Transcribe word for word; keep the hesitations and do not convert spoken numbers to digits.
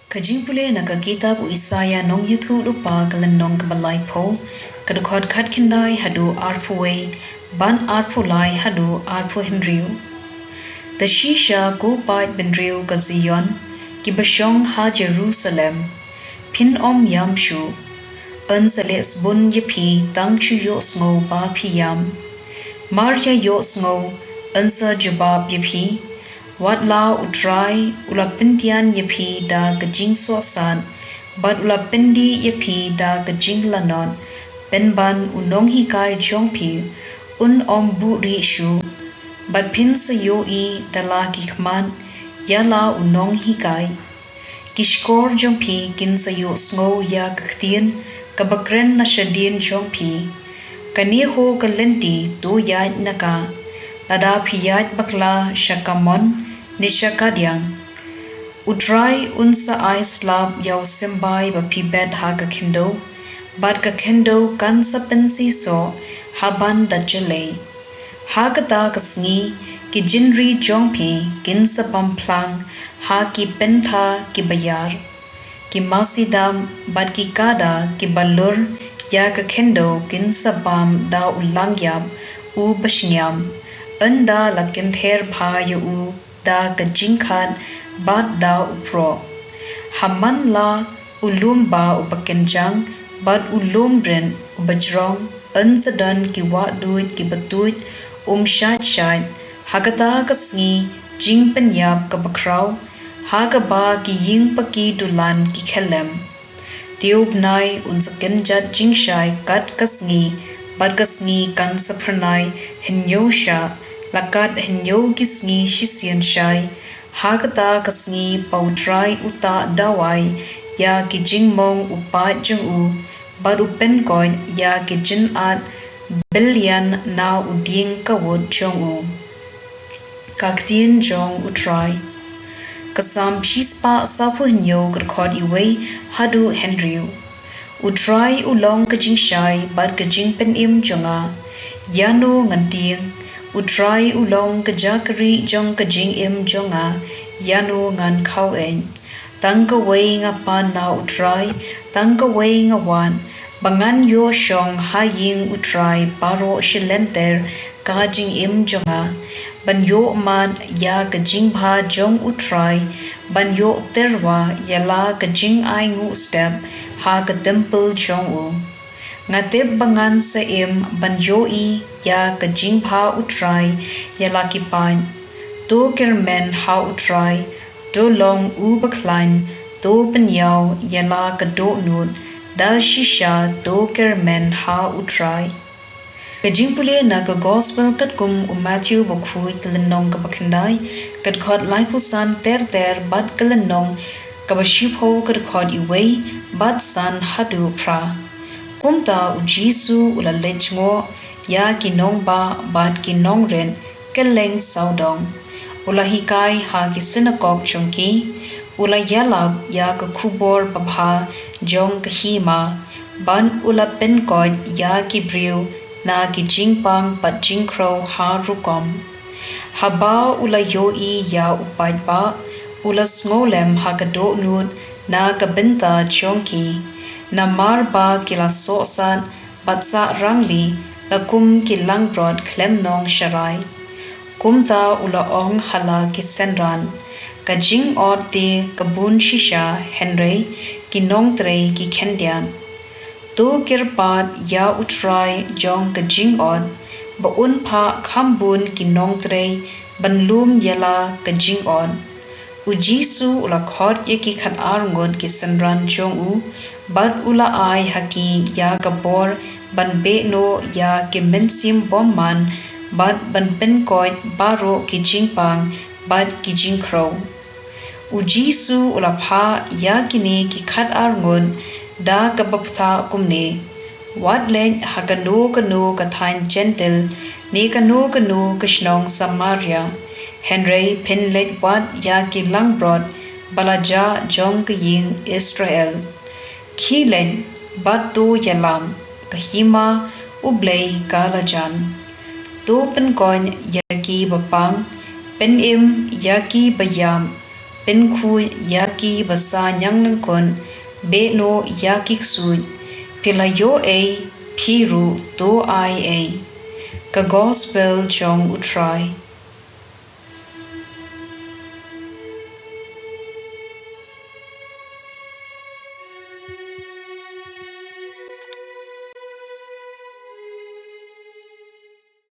Ka jingpule na ka kitab u Isaïah Nongïathuhlypa, ka lynnong kaba laiphew, ka dkhot khatkhyndai haduh arphew wei, bad arphew lai haduh arphew hynriew. Te shisha, ko paid bynriew ka Zion, kiba shong ha Jerusalem, phin ym ïam shuh. Yn sa leh sbun ïa phi tang shu ïohsngew ba phi ïam. Mar ïa ïohsngew, yn sa jubab ïa phi. Wat la U Trai u la pyndian ïa phi da ka jingsohsat, bad u la pyndih ïa phi da ka jinglanot, pynban u nonghikai jong phi un ym buhrieh shuh. Bad phin sa ïohi da la ki khmat ïa la u nonghikai. Ki shkor jong phi kin sa ïohsngew ïa ka ktien kaba kren na shadien jong phi. Kane ho ka lynti, to ïaid na ka, lada phi ïaid bakla sha kamon ne sha kadiang. U Trai un sa ai slap ïa u symbai ba phi bet ha ka khyndew, bad ka khyndew kan sa pynsisoh ha ban da jlei. Ha kata ka sngi, ki jingri jong phi kin sa pang phlang ha ki pyntha kiba ïar. Ki masi dam bad ki kada kiba lur ïa ka khyndew kin sa bam da u langïap uba shngiam, ynda la kynther bha ïa u da ka jingkhat bad da u proh. Ha man la u lum ba uba kynjang bad u lum rit uba jrong, yn sa don ki wahduid kiba tuid um shait shait. Ha kata ka sngi jingpynïap kaba khraw, ha kaba ki ïing paki dulan ki khyllem. Te u bnai un sa kynjat jingshai kat ka sngi, bad ka sngi kan sa phyrnai hynñiew shah, la kat hynñiew ki sngi shisien shai. Ha kata ka sngi ba U Trai u ta dawai ïa ki jingmong u paid jong u, bad u pynkoit ïa ki jingad byllian na u dieng kawut jong u. Ka ktien jong U Trai. Ka Salm shispah sawphew hynñiew, ka dkhot iwei haduh hynriew. U Trai u long ka jingshai bad ka jingpynim jong nga, ïano ngan tieng? U Trai u long ka jakri jong ka jingim jong nga, ïano ngan khaw-eit? Tang kawei nga pan na U Trai, tang kawei nga wad, ba ngan ïoh shong ha ïing U Trai baroh shi lynter ka jingim jong nga, ban ïoh mad ïa ka jingbha jong U Trai, ban ïoh tyrwa ïa la ka jingainguh step ha ka templ jong u. Nga tip ba ngan sa im ban ïohi ïa ka jingbha U Trai ïa la ki paid. To kyrmen ha U Trai, to long uba khlaiñ, to pynïaw ïa la ka dohnud, da shisha to kyrmen ha U Trai. Ka jingpule na ka Gospel katkum u Mathaiw, bakhuid ka lynnong kaba khyndai, ka dkhot laiphew san ter ter, bad ka lynnong kaba shiphew, ka dkhot iwei bad san haduh phra. Kumta U Jisu u la leit jngoh ïa ki nongbah bad ki nongrit kylleng sawdong. U la hikai ha ki synagog jong ki, u la ïalap ïa ka khubor babha jong ka hima, bad u la pynkoit ïa ki briew na ki jingpang bad jingkhrew ha rukom. Haba u la ïohi ïa u paidbah, u la sngewlem ha ka dohnud na ka bynta jong ki, namar ba ki la sohsat bad sah rangli la kum ki langbrot khlem nongsharai. Kumta u la ong ha la ki synran, ka jingot te ka bun shisha, hynrei ki nongtrei ki khyndiat. To kyrpad ïa U Trai jong ka jingot, ba un phah kham bun ki nongtrei ban lum ïa la ka jingot. U Jisu u la khot ïa ki khatar ngut ki synran jong u, bad u la ai ha ki ïa ka bor ban beh noh ïa ki mynsiem bymman, bad ban pynkoit baroh ki jingpang bad ki jingkhrew. U Jisu u la phah ïa kine ki khatar ngut da kaba bthah kumne: Wat leit ha kano kano ka thaiñ Jentil, ne kano kano ka shnong Samaria, hynrei phin leit wad ïa ki langbrot ba la jah jong ka ïing Israel. Khie leit bad to ïalam, ka hima U Blei ka la jan. To pynkoit ïa ki ba pang, pynim ïa ki ba ïap, pynkhuid ïa ki ba sah ñianglyngkot, beh noh ïa ki ksuid. Phi la ïoh ei, phi ruh to ai ei. Ka Gospel jong U Trai.